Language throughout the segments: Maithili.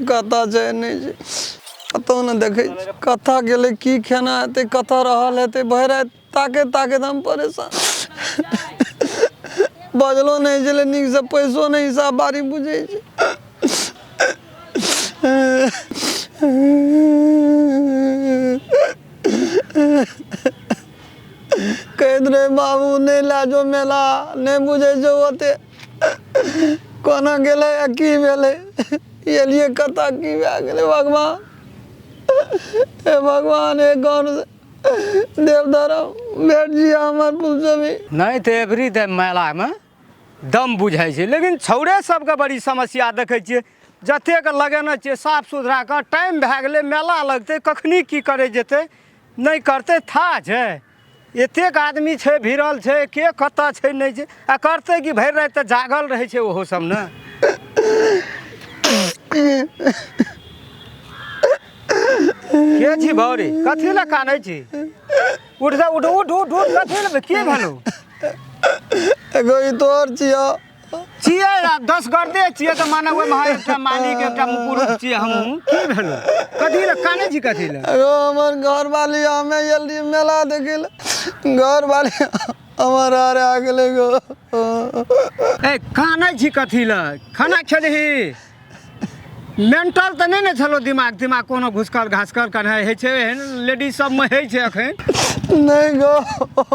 कतऽ छै नहि छै कतहु नहि देखै छी कतऽ गेलै की खेना हेतै कतऽ रहल हेतै भरि राति ताकैत ताकैत हम परेशान बजलो नहि छलै नीकसँ पैसो नहि हिसाब बारी बुझै छै कहैत रहै बाबू नहि लए जो मेला नहि बुझै छौ ओते कोना गेलै आ की भेलै एलियै कतऽ की भए गेलै भगवान हे भगवान हे गौर देव धरम भेट जी हमर पुलसबी। नहि तऽ एवरी डे मेलामे दम बुझाइ छै, लेकिन छौड़े सबके बड़ी समस्या देखै छियै। जतेक लगेने छियै साफ सुथरा कऽ, टाइम भए गेलै, मेला लगतै, कखनी की करै जेतै नहि करतै था छै। एतेक आदमी छै, भिड़ल छै, के कतऽ छै नहि छै, आ करतै कि भरि राति तऽ जागल रहै छै ओहो सब ने। के छी भौरी, कथी लए कानै छी? उठ जा, उठ उठ उठ उठ, कथी लए, की भेलौ? एगो ई तोहर छियौ। छियै आ 10 गर्दे छियै तऽ माने ओहिमे अहाँ एकटा मालिक एकटा पुरुष छियै हमहूँ। की भेलौ, कथी लए कानै छी, कथी लए? एगो हमर घरवाली, हमे आयल रहियै मेला देखै लए, घरवाली हमर हरा गेलै गो। ए कानै छी कथी लए? खाना खेलही? मेंटल तऽ नहि ने छलो, दिमाग दिमाग कोनो घुसकल घासकल कन्है होइ छै, एहन लेडीज सबमे होइ छै एखन। नहि गो,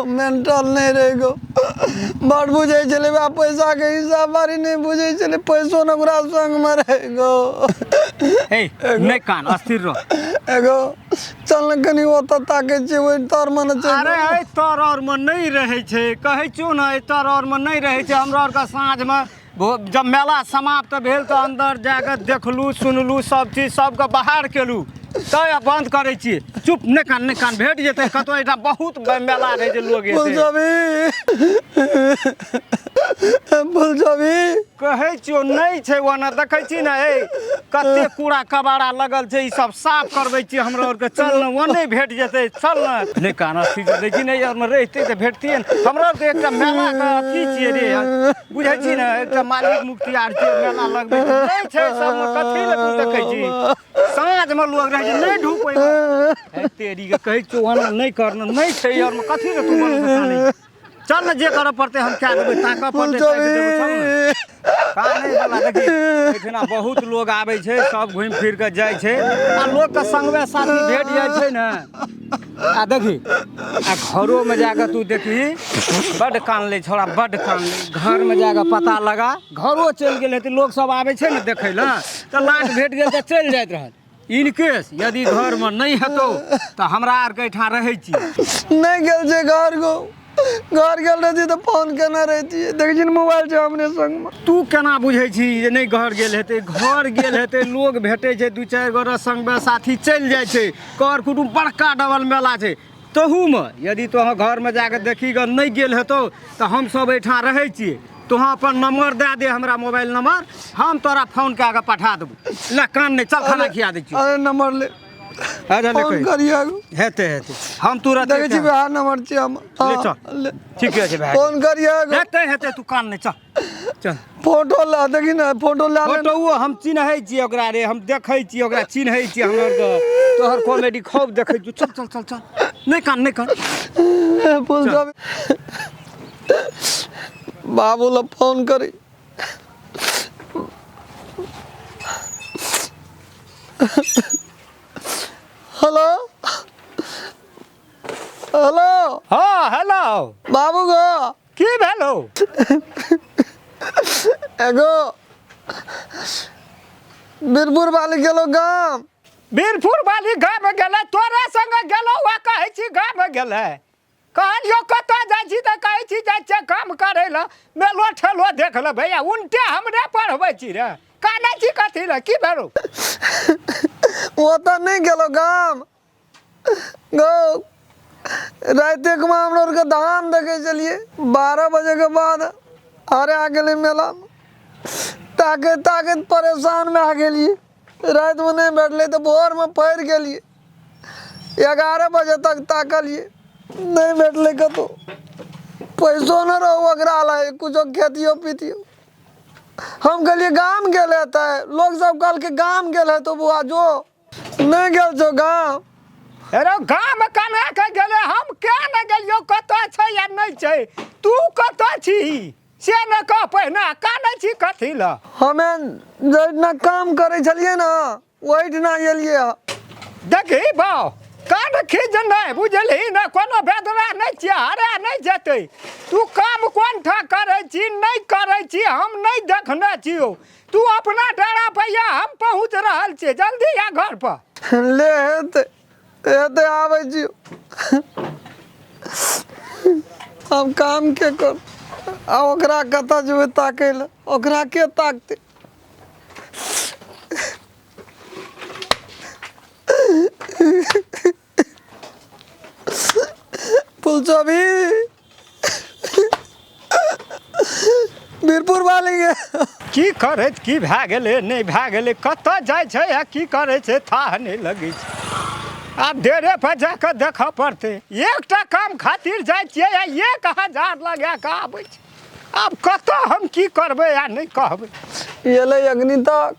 मेंटल नहि रहै गो, बड़ बुझै छलै बा, पैसाके हिसाब बारी नहि बुझै छलै, पैसो ने ओकरा संगमे रहै गो। ए नहि कान, अस्थिर रह। एगो चल ने कनि ओतऽ ताकै छियै, ओहि तरमे ने छै। अरे एहि तर आरमे नहि रहै छै, कहै छियौ ने, एहि तर आरमे नहि रहै छै। हमरा आरके साँझमे जब मेला समाप्त भेल तऽ अन्दर जाकऽ देखलू सुनलू सब चीज, सबके बाहर केलू तै बन्द करै छी। चुप, नहि कान, नहि कान, भेट जेतै कतौ। एहिठाम बहुत मेला रहै छै, लोग एतै। फुलछबी, फुलछबी, कहै छियौ नहि छै ओना। देखै छी ने, ए कते कूड़ा कबाड़ा लगल छै, ई सब साफ करबै छी हमरा आरके। चल ने, ओने भेट जेतै, चल ने। नहि कान, अथी देखी ने, यार रहितै तऽ भेटतियै ने। हमरा आरके एकटा मेलाके अथी छियै रे, बुझै छी ने, एकटा मालिक मुख्तियार छियै, मेला लगबै छै। नहि छै सबमे, कथी लए तू देखै छी? साँझमे लोग रहै छै, नहि ढूक ओहिमे। तेरी के कहै छियौ ओना नहि करना, नहि छै यार, कथी लए तू मन कानै? चल ने, जे करऽ पड़तै हम कए देबै, ताकऽ पड़तै ताकि देबै, चल ने। कानै वाला देखी, एहिठिना बहुत लोग आबै छै, सब घुमि फिर कऽ जाइ छै आ लोकके संगवे साथी भेट जाइ छै ने। आ देखी, आ घरोमे जाकऽ तू देखही, बड्ड कानलै छौड़ा, बड्ड कानलै। घरमे जाकऽ पता लगा, घरो चलि गेल हेतै। लोक सब आबै छै ने देखै लए तऽ लाट भेट गेल तऽ चलि जाइत रहल। इनकेस यदि घरमे नहि हेतौ तऽ हमरा आरके एहिठाम रहै छी। नहि गेल छै घर गो, घर गेल रहती तऽ फोन केने रहितियै। देखै छी ने, मोबाइल छै हमरे संगमे। तू केना बुझै छी जे नहि घर गेल हेतै? घर गेल हेतै, लोग भेटै छै दू चारि गोटा संगमे साथी चलि जाइ छै। कर कुटुम्ब बड़का डबल मेला छै, तहूमे यदि तोहर घरमे जाकऽ देखी गऽ नहि गेल हेतौ तऽ हमसब एहिठाम रहै छियै। तोहाँ अपन नंबर दए दे हमरा, मोबाइल नंबर, हम तोरा फोन कए कऽ पठा देबौ। ले कान नहि, चल खाना खिया दै छियौ। अरे नंबर ले। अच्छा ले, फोन कही। करिए। हेतै हेतै, हम तुरंत देखै छी, वएह नंबर छियै हम। ले चल। ले। ठीके छै भाय। फोन करिए। हेतै हेतै, तू कान नहि, चल चल। फोटो ला, देखी ने, फोटो ला ले। फोटो हम चिन्है छियै ओकरा रे, हम देखै छियै ओकरा, चिन्है छियै हमर के। तोहर कॉमेडी खूब देखै छियौ। चल चल चल चल, नहि कान, नहि कान। फूल सब बाबू ला फोन करी। Hello hello. हाँ हेलो। बाबू गो। की भेलो? एगो बीरपुर वाली गेलो गाम। बीरपुर वाली गाम गेलै? तोरे संग गेलो, वा कहै छी गाम गेलै। कहलियो कतऽ जाइ छी तऽ कहै छी जाइ छियै काम करै लए, मेलो ठेलो देख ले। भैया उनटे हमरे पढ़बै छी रे, कानै छी कथी लए, की भेलो? ओतऽ नहि गेलो गाम गौ। रातिके मे हमरा आरके धाम देखै छलियै, 12 बजे के बाद हरा गेलै मेलामे। ताकैत ताकैत परेशान भए गेलियै। रातिमे नहि भेटलै तऽ भोरमे पड़ि गेलियै, 11 बजे तक ताकलियै, नहि भेटलै कतहु। पैसो नहि रहौ ओकरा लए कुछो खेतियो पीतियो। हम कहलियै गाम गेल हेतै, लोक सब कहलकै गाम गेल हेतौ बौआ, जो नहि गेल छौ गाम। अरे गाम केना के गेलै? हम क्या ने गेलियो, कतऽ छै या नहि छै, तू कतऽ छी से ने कह पहिने, कानै छी कथी लए? हमे जहिना काम करै छलियै ने ओहिठिना एलियै हँ। देखही बाउ, कान खींच नहि, बुझलही ने? कोनो बेदरा नहि छियै, हरा नहि जेतै। तू काम कोन ठाम करै छी नहि करै छी हम नहि देखने छियौ। तू अपना डेरा पर या, हम पहुँच रहल छियै, जल्दी आ घर पर। ले हेतै हेतै, आबै छी हम। काम के कर आ ओकरा कतऽ जेबै ताकै लए? ओकरा के ताकतै? फुलचोभी वीरपुर वाली के की करैत की भए गेलै, नहि भए गेलै, कतऽ जाइ छै आ की करै छै, थाह नहि लगै छै। आब डेरे पर जा कऽ देखऽ पड़तै। एकटा काम खातिर जाइ छियै आ 1000 लगा कऽ आबै छै। आब कतऽ हम की करबै आ नहि कहबै। एलै अग्नि तक,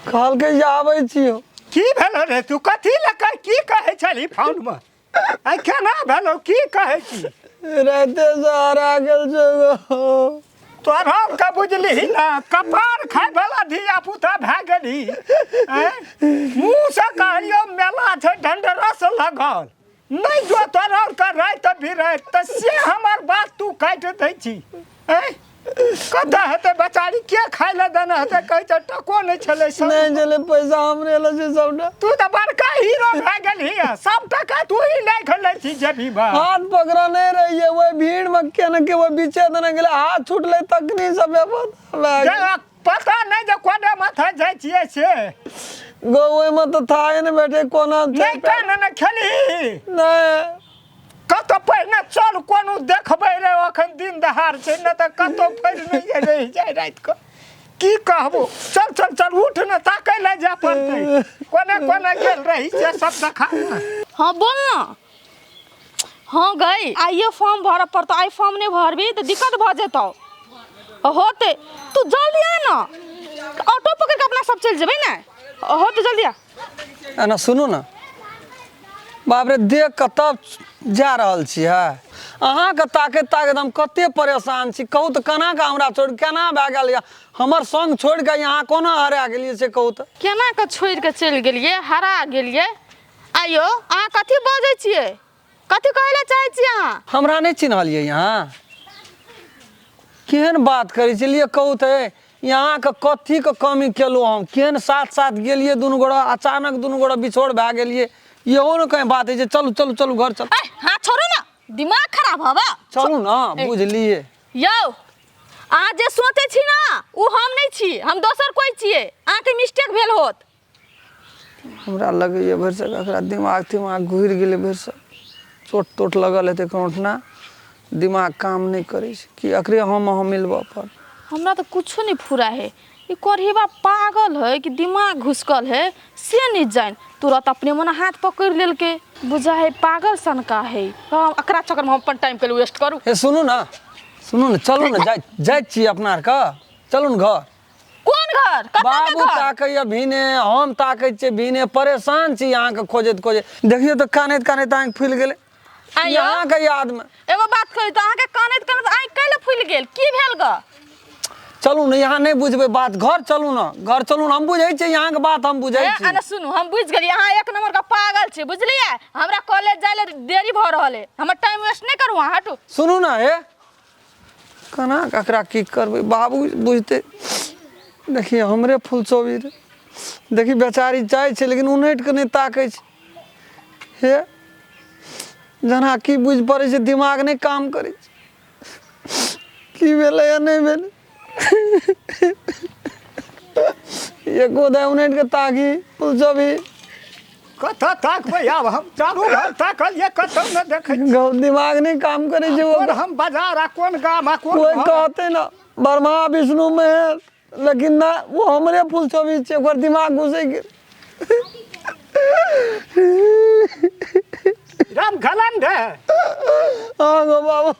कहलकै जे आबै छियौ। की भेलो रे? तू कथी लए कह की कहै छलही फोनमे? आइ केना भेलो? की कहै छी? राइते से हरा गेल छौ गो। तोरा के बुझलिही ने, कपार खाय वाला धिया पुता भए गेलही, आँय? मुँह से कहलियौ मेला छै, ढंढरस लगल, नहि जो तोरा के राति बिराति तऽ से हमर बात तू काटि दै छी, आँय? कतऽ हेतै बेचारी? के खाय लए देने हेतै? कहै छै टको नहि छलै सब। नहि छलै पैसा, हमरे लग छै सबटा। तू तऽ बड़का हीरो भए गेलही हँ, सब टका तू ही राखि लै छी जेबी मे। हाथ पकड़ने रहिए ओहि भीड़ में, के ने के ओहि बीचे देने गेलै, हाथ छूटलै तखनी सब बेपता भए जे गेल। पता नहि जे कोने माथा जाइ छियै से। गो ओहिमे तऽ थाहे ने बैठे कोना छै। नहि कान ने खेलही? नहि। कतौ पहिने चल, कोनो देखबै रे, अखन दिन दहाड़ छै ने तऽ कतौ फेर नहि रहि जाय राति कऽ। की कहबो, चल चल चल, उठ ने, ताकै लए जाय पड़तै, कोने कोने गेल रही से सब देखा ने। हाँ बोल ना। हाँ गई, आइए फॉर्म भरऽ पड़तौ। आइ फॉर्म नहि भरबी तऽ दिक्कत भऽ जेतौ। होतै, तू जल्दी आ ना, ऑटो पकड़ के अपना सब चलि जेबै ने। होतै, जल्दी आ। एना सुनू ने, बाप रे, देख कऽ तब जा रहल छी है। अहाँके ताकैत ताकैत हम कते परेशान छी। कहू तऽ, केना कऽ हमरा छोड़ि केना भए गेल यऽ? हमर संग छोड़ि कऽ यहाँ कोना हरा गेलियै से कहू तऽ। केना कऽ छोड़ि कऽ चलि गेलियै, हरा गेलियै? आइयो अहाँ कथी बजै छियै? कथी कहै लए चाहै छियै अहाँ? हमरा नहि चिन्हलियै यहाँ? केहन बात करै छी? लिए कहू तऽ, यहाँके कथीके कमी केलहुँ हम? केहन साथ साथ गेलियै दुनू गोरा, अचानक दुनू गोरा बिछोड़ भए गेलियै, इहो ने कहीं बात होइ छै। चलू चलू चलू, घर चलू। ए हाथ छोड़ू ने, दिमाग खराब हवा। चलू ने, बुझलियै। यौ, अहाँ जे सोचै छी ने ओ हम नहि छी, हम दोसर कोइ छियै। अहाँके मिस्टेक भेल होत। हमरा लगैए भरिसक एकरा दिमाग तिमाग घुरि गेलै, भरिसक चोट तोट लगल हेतै कोनो, दिमाग काम नहि करै छै कि एकरे हम अहाँ मिलबऽ पर। हमरा तऽ कुछो नहि फुरा है, ई कोढ़ीबा पागल है कि दिमाग घुसकल है से नहि जानि। तुरंत अपने मने हाथ पकड़ि लेलकै, बुझा है पागल सनका है। हम एकरा चक्करमे हम अपन टाइम के वेस्ट करू? हे सुनू ने, सुनू ने, चलू ने, जाइ जाइ छी अपना आरके, चलू ने घर। कोन घर? कतऽ के बाबू घर? ताकैया भीने, हम ताकै छियै भीने, परेशान छी अहाँके खोजैत खोजैत। देखियौ तऽ, कानैत कानैत आँखि फुलि गेलै आइयो? अहाँके यादमे। एगो बात कही तऽ, अहाँके कानैत कानैत आँखि कैले फुलि गेल? की भेल ग? चलू ने, यहाँ नहि बुझबै बात, घर चलू ने, घर चलू ने। हम बुझै छियै अहाँके बात, हम बुझै ए, छी। अने सुनू, हम बुझि गेलियै, अहाँ एक नंबर के पागल छी, बुझलियै? हमरा कॉलेज जाय ले देरी भऽ रहल है, हमर टाइम वेस्ट नहि करू, अहाँ हटू। सुनू ने, हे केना ककरा की करबै, बाबू बुझतै। देखिए हमरे फुलचोबी रे, देखी बेचारी जाइ छै लेकिन उनटि कऽ नहि ताकै छै। हे जेना की बुझि पड़ै छै, दिमाग नहि काम करै छै। की भेलै या नहि भेलै, एको दाइ उनटि कऽ ताकी फुलचोबी। कतऽ ताकबै आब हम? चारू घर ताकलियै, कतौ नहि देखै छियै। गौ दिमाग नहि काम करै छै। कोन हम बाजार आ कोन गाम आ कोन कोइ घर? कहतै ने ब्रह्मा विष्णु महेश, लेकिन ना, ओ हमरे फुलचोबी छै, ओकर दिमाग घुसै गेल। राम घलन रे। हँ गो बाबू,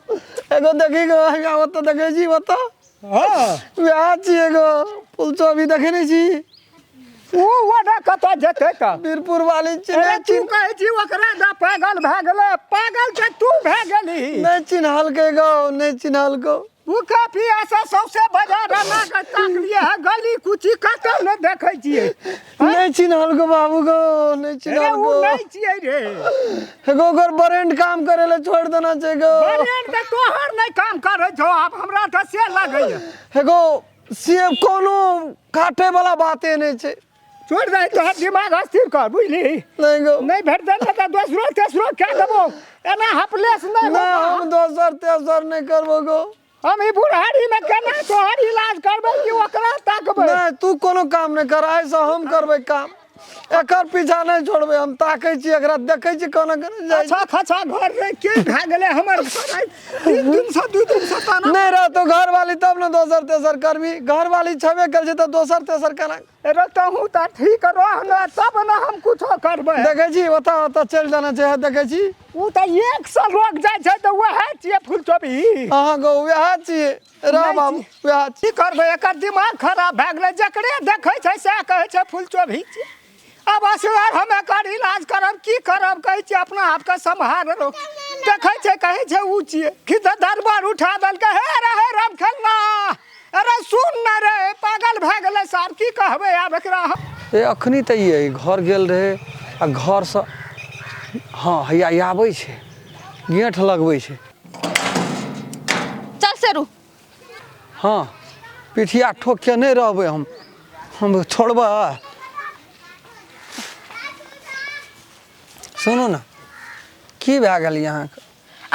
एगो देखी गो, ओतऽ देखै छी ओतऽ। हँ। वएह छियै गो फुलचोभी, देखै नहि छी? ओ ओना कतऽ जेतै तऽ? बीरपुर वाली छी। अरे नहि तू चिन्ह कहै छी ओकरा दऽ, पागल भए गेलै। पागल तऽ तू भए गेली। नहि चिन्हलकै गो, नहि चिन्हलको। भूखा पियासा सौंसे बाजार एना कऽ ताकलियै है, गली कुची कतौ नहि देखै छियै। नहि चिन्हलको बाबू गो, नहि अरे ओ चिन्हलको। नहि छियै रे। एगो ओकर ब्रेंड काम करे ले छोड़ देना छै गो। ब्रेंड तऽ तोहर नहि काम करै छौ आब, हमरा तऽ से लगैया। एगो से कोनो काटे वाला बाते नहि छै। छोड़ दे, तोहर दिमाग अस्थिर कर, बुझली? नहि गो। नहि भेटतै ने तऽ दोसरो तेसरो कए देबो, एना हपलेस नहि। नहि, हम दोसर तेसर नहि करबो गो। हम ई बुढ़ारीमे केना तोहर इलाज करबै कि ओकरा ताकबै? नहि, तू कोनो काम नहि कर, आइसँ हम करबै काम। एकर पीछा नहि छोड़बै। हम ताकै छी एकरा, देखै छी कोना कोना जाइ छै। अच्छा खासा घर रे, के भए गेलै हमर घर आइ 3 दिनसँ 2 दिनसँ ताना। नहि रहतो घरवाली तब ने दोसर तेसर करबी। घरवाली छेबे करै छै तऽ दोसर तेसर केना? रे तहूँ तऽ ठीक रह ने, तब ने हम कुछो करबै। देखै छी, ओतऽ ओतऽ चलि जाना छै, देखै छी। ओ तऽ एक सए लोक जाइ छै तऽ वएह छियै फुलचोबी। अहाँ गो वएह छियै रह नहि। बाबू, वएह छियै। की करबै, एकर दिमाग खराब भए गेलै। जकरे देखै छै सएह कहै छै फुलचोबी छियै। आब असगर हम एकर इलाज करब, की करब? कहै छियै अपना आपके सम्हार लो। देखै छै, कहै छै ओ छियै कि तऽ दरबार उठा देलकै। हे रे, हे राम खेलना, अरे सुन न रे, पागल भए गेलै सार। की कहबै आब एकरा हम? ए, अखनी तऽ ई घर गेल रहै आ घरसँ, हँ, हैया आबै छै, गेंठ लगबै छै। चल शेरू। हँ, पिठिया ठोक के नहि रहबै हम, हम छोड़बै। सुनू ने, की भए गेल अहाँके?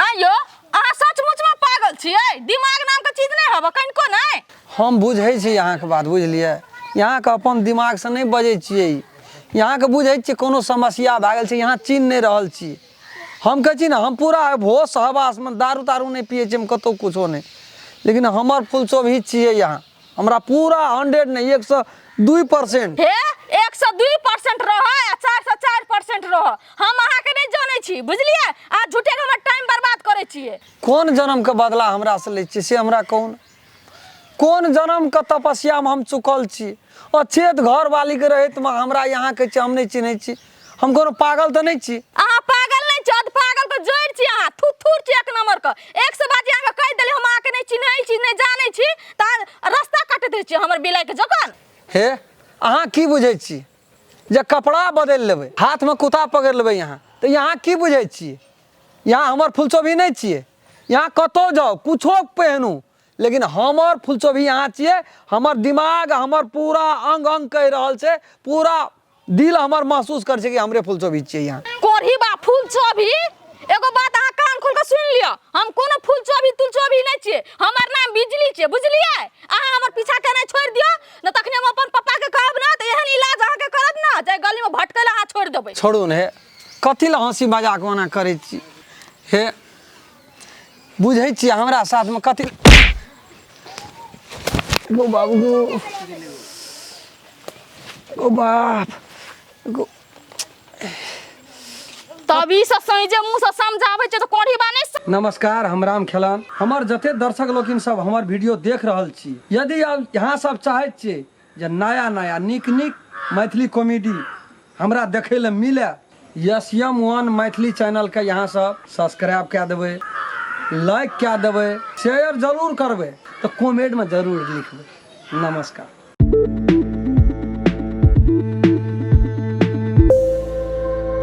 आइयो अहाँ सचमुच में पागल छियै। दिमाग नाम के चीज नहि हबऽ कनिको नहि। हम बुझै छी अहाँके बात, बुझलियै? अहाँके अपन दिमागसँ नहि बजै छियै। अहाँके बुझै छियै, कोनो समस्या भए गेल छै, यहाँ चिन्ह नहि रहल छी। हम कहै छी ने, हम पूरा होश हवासमे, दारू तारू नहि पियै छी हम, कतहु किछो नहि, लेकिन हमर फुलचोभी छियै यहाँ। हमरा पूरा 100 नहि, 102%। हे, 102% रह आ 404% रह, हम अहाँके नहि जानै छी, बुझलियै? आ झूठे के हमर टाइम बर्बाद करै छियै। कोन जन्मके बदला हमरासँ लै छियै से हमरा कहू ने? कोन जन्मके तपस्यामे हम चुकल छी? अचेत घरवालीके रहैतमे हमरा यहाँ कहै छै हम नहि चिन्है छी। हम कोनो पागल तऽ नहि छी। अहाँ पागल नहि छी, अध पागल के जड़ि छी अहाँ, थुथुर छी एक नंबर के। एक सौ बाजी अहाँके कहि देली, हम अहाँके नहि चिन्है छी, नहि जानै छी, तऽ रास्ता काटैत रहै छी हमर बिलाइ के जखन। हे, अहाँ की बुझै छी जे कपड़ा बदलि लेबै, हाथमे कुत्ता पकड़ि लेबै यहाँ तऽ? यहाँ की बुझै छियै, यहाँ हमर फुलचोभी नहि छियै? यहाँ कतहु जाउ, कुछो पहिनू, लेकिन हमर फुलचोभी यहाँ छियै। हमर दिमाग, हमर पूरा अंग अंग कहि रहल छै, पूरा दिल हमर महसूस कर छै कि हमरे फुलचोभी छियै यहाँ। कोढ़ी बा फूल चोभी, एगो बात अहाँ कान खोल के सुनि लिअ, हम कोनो फूल चोभी तुल चोभी नहि छियै। हमर नाम बिजली छियै, बुझलियै? अहाँ हमर पीछा केनाइ छोड़ि दिअ ने, तखने हम अपन पप्पा के कहब ने तऽ एहन इलाज अहाँके करत ने जे गली में भटकै लए अहाँ छोड़ि देबै। छोड़ू ने हे, कथी लए हँसी मजाक ओना करै छी? हे, बुझै छियै हमरा साथमे कथी? गो बाबू गो, गो बाप गो। तब ई सब सही जे मुँह से समझाबै छै तऽ कोढ़ी बा नहि। नमस्कार, हम राम खेलान। हमर जते दर्शक लोकिन सब हमर वीडियो देख रहल छी, यदि आब यहाँ सब चाहैत छियै जे नया नया नीक नीक मैथिली कॉमेडी हमरा देखै लए मिले, यस एम वन मैथिली चैनलके यहाँ सब सब्सक्राइब कए देबै, लाइक कए देबै, शेयर जरूर करबै, तऽ कमेंटमे जरूर लिखबै। नमस्कार।